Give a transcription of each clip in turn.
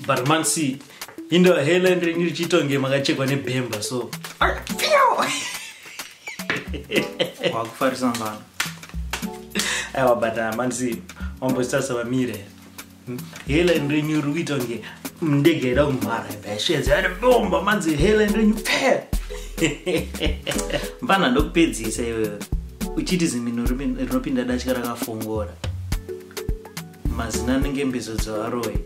But mansi indo hairline renyu richiita kunge makachekwa nebhemba so. Wakufarisa mvana. Aiwa, but mansi wambozvitarisa vamire. Hairline renyu riri kuita kunge ndege yaida kumhara ibva yari bomba manzi hairline renyu pe. Mvana, ndokupedzisa iwewe uchiti zimino rinopinda datya rakafongora, mazina anenge mbizo dzevaroi,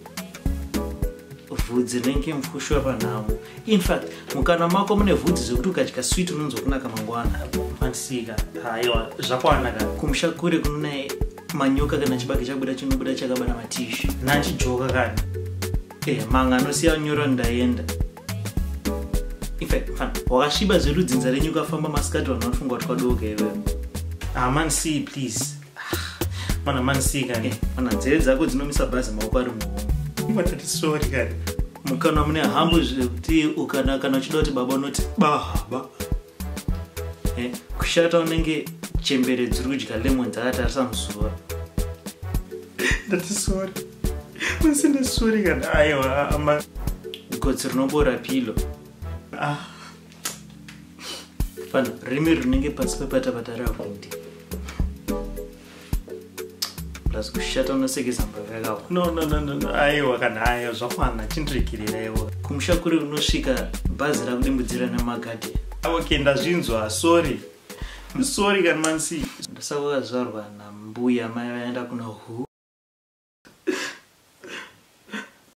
vhudzi rinenge mufushwa panhamo. Infact mukana mako mune vhudzi zvekuti ukadya sweet unonzwa kunaka mangwana. Mansika, aiwa, zvakwana ka. Kumusha kure kunonai manyoka, kana chibage chabuda chinobuda chakabara matishu. Nanchijoka kani. Manga anosiya nyora ndaenda. Infact mfana wakasviba zverudzinza renyu, ukafamba masikati vanhu vanofunga kuti kwadoka iwewe. Ah, mansi, please. Ah, mana mansi kani. Mana, nzeve dzako dzinomisa bhazi maoko ari muhomwe. Matati sorry kani. Mukanwa mune hambo zvekuti ukana kana uchida kuti baba unoti baba. Kushata unenge chembere dziri kudya lemon dzakatarisa muzuva. Ndati sorry. Mansi, ndasori kani. Aiwa, ama Gotsi rinobora pilo. Ah. Fana, rimi rinenge pasi pepatapata rahwindi, plus kushata unosekesa mbavha yakawa. No, no, no, no, no. Aiwa kana, aiwa, zvakwana, chindiregereraiwo. Kumusha kuri unosvika bhazi rakudimbudzira nemagadhi. Okay, ndazvinzwa, sorry, sorry kani mansi. Ndosaka wakazvarwa nambuya mai vaenda kuna hu.